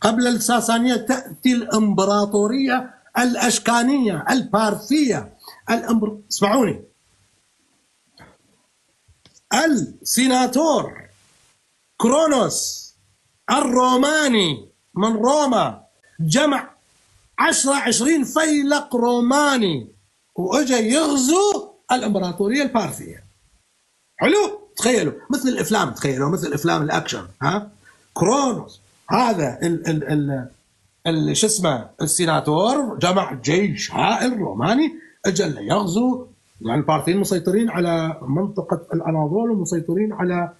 قبل الساسانية تأتي الإمبراطورية الأشكانية البارثية. اسمعوني، السيناتور كرونوس الروماني من روما جمع 10-20 فيلق روماني واجى يغزو الامبراطوريه البارثيه. حلو؟ تخيلوا مثل الافلام، تخيلوا مثل افلام الاكشن. كرونوس هذا ال شو اسمه السيناتور جمع جيش هائل روماني اجى يغزو، يعني البارثيين مسيطرين على منطقه الاناضول ومسيطرين على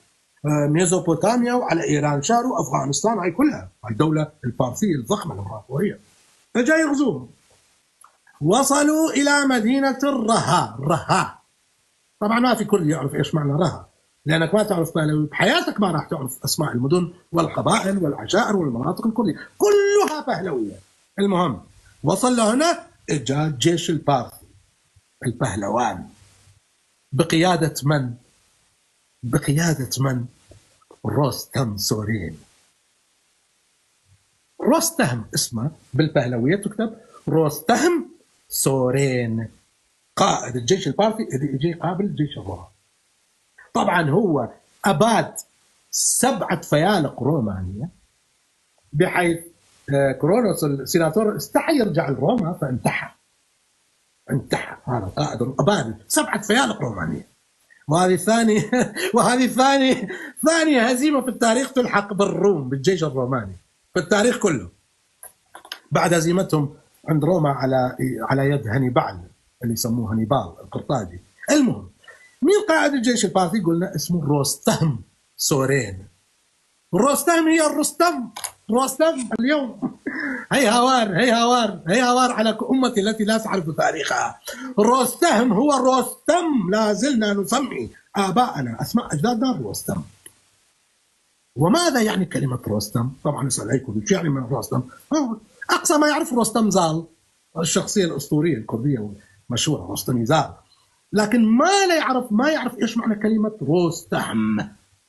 ميزوبوتاميا وعلى ايران شار وافغانستان، هاي كلها الدوله البارثيه الضخمه الامبراطوريه. فجاء يغزوهم، وصلوا الى مدينه الرها. طبعا ما في كل يعرف ايش معنى رها، لانك ما تعرف بهلوي بحياتك، ما راح تعرف اسماء المدن والقبائل والعشائر والمناطق الكليه، كلها بهلويه. المهم وصل لهنا، اجى جيش البارثي البهلوان بقياده من؟ رستم سورين. رستم اسمه بالبهلويه تكتب رستم سورين، قائد الجيش البارثي اللي يجي يقابل جيش الروم. طبعا هو اباد 7 فيالق رومانيه، بحيث كرونوس السيناتور استحى يرجع لروما فانتحر. هذا قائد اباد 7 فيالق رومانيه. وهذه ثاني هزيمه في التاريخ تلحق بالروم، بالجيش الروماني في التاريخ كله، بعد هزيمتهم عند روما على يد هانيبال اللي يسموه هانيبال القرطاجي. المهم مين قائد الجيش البارثي؟ قلنا اسمه رستم سورين. رستم هي الرستم اليوم. هي هوار على أمتي التي لا تعرف تاريخها. رستم هو رستم، لا زلنا نسمي آباءنا أسماء أجدادنا رستم. وماذا يعني كلمة رستم؟ طبعا اسأل أي كردي شو يعني من رستم؟ أقصى ما يعرف رستم زال، الشخصية الأسطورية الكردية المشهورة رستم زال، لكن ما يعرف إيش معنى كلمة رستم.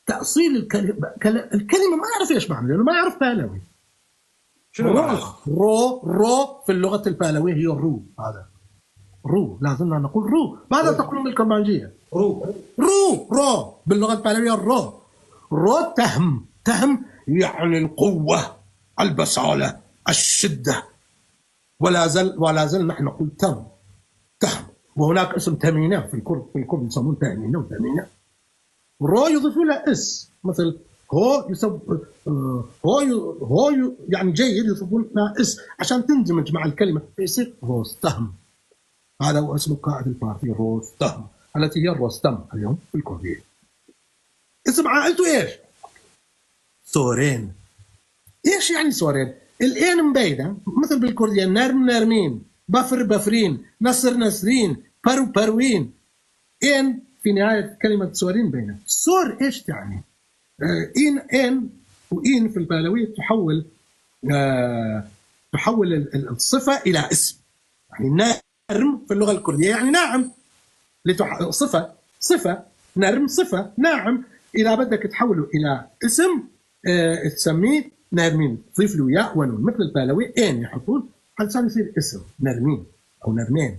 تأصيل الكلمة ما يعرف إيش معنى، لأنه ما يعرف بهلوي. رو في اللغة البهلوية هي الرو. هذا رو، لازمنا نقول رو. ماذا تقولون بالكرمانجية؟ رو باللغة البهلوية رو تهم يعني القوة، البسالة، الشدة. ولا زال نحن نقول تهم. وهناك اسم تمينة في الكرد يسمون تمينة وتمينة. رو يضيفوا له اس، مثل هو يعني جيد يضيفون له اس عشان تندمج مع الكلمة فيصير رستم. هذا هو اسم القائد البارثي رستم، التي هي الرستم اليوم في الكردية. اسم عائلته ايش؟ سورين. ايش يعني سورين؟ الان مبيدة، مثل بالكردية نرمين، بفرين، نسرين، بروين. ان في نهاية كلمة سورين بينه. سور ايش يعني؟ ان وإن في البهلوية تحول الصفة إلى اسم. يعني نرم في اللغة الكردية يعني ناعم، صفة نرم، صفة ناعم. إذا بدك تحوله إلى اسم تسميه نرمين، تضيف له ياء ونون. مثل البهلوية إن يحطون علشان يصير اسم نرمين أو نرمين.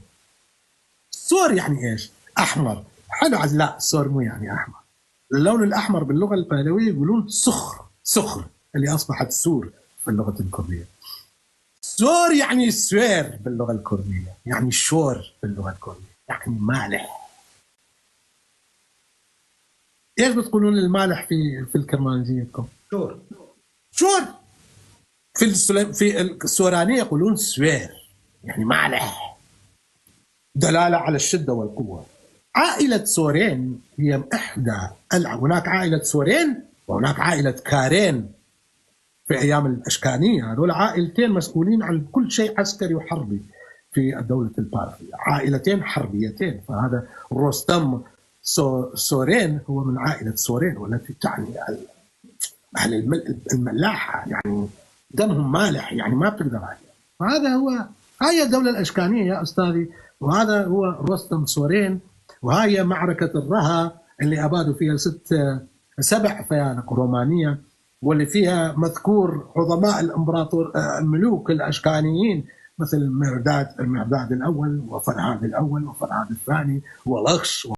سور يعني إيش؟ أحمر. حلو. لا، السور مو يعني أحمر. اللون الأحمر باللغة البهلوية يقولون صخر اللي أصبحت سور في اللغة الكردية. سور يعني سوير باللغة الكردية، يعني شور باللغة الكردية، يعني مالح. إيش بتقولون المالح في الكرمانجيتكم؟ شور. في السورانية يقولون سوير، يعني مالح، دلالة على الشدة والقوة. عائلة سورين هي إحدى هناك عائلة سورين وهناك عائلة كارين في أيام الأشكانية. هذول عائلتين مسؤولين عن كل شيء عسكري وحربي في الدولة البارثية، عائلتين حربيتين. فهذا رستم سورين هو من عائلة سورين، والتي تعني أهل الملاحة، يعني دمهم مالح، يعني ما بتقدر عليه. فهذا هاي الدولة الأشكانية يا أستاذي، وهذا هو رستم سورين. وهي معركة الرها اللي أبادوا فيها 7 فيالق رومانية واللي فيها مذكور عظماء الامبراطور الملوك الاشكانيين مثل المهرداد الاول وفرهاد الاول وفرهاد الثاني ولخش